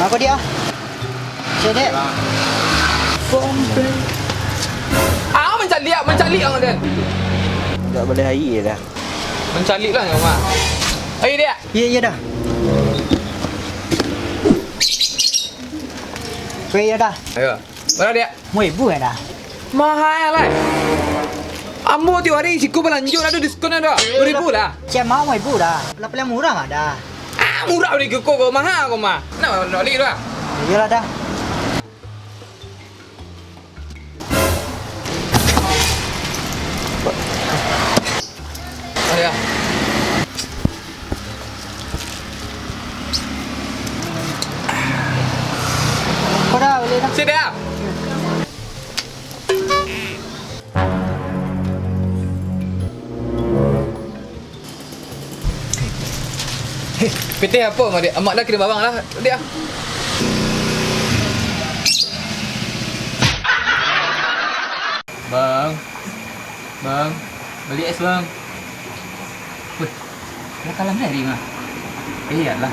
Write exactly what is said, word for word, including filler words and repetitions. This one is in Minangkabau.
Aku dia. Cedek. Ah, mancaliak, mancaliak ang den. Ndak baleh aia dah. Mancaliak lah nyo, Mak. Aia, Diak. Iya, iya dah. Weh, iya dah. Ayo. Bara, Diak? Limo ribu ya dah. Maha lai. Ambo tiok hari siko balanjo ado diskon ado. Limo ribu lah. Ciek mah limo ribu dah. Lah paling murah mah dah. Ah, murah bali ko, ko maha ko mah. Nak bali dah. Iyolah dah. Oh, ya. Ko dah, bali dah. Sudah. Pitih apo, Mak, Diak? Amak dah kirim barang lah, Diak. Bang. Bang. Bali es, Bang. Weh, lah kalam hari, mah. Iyolah.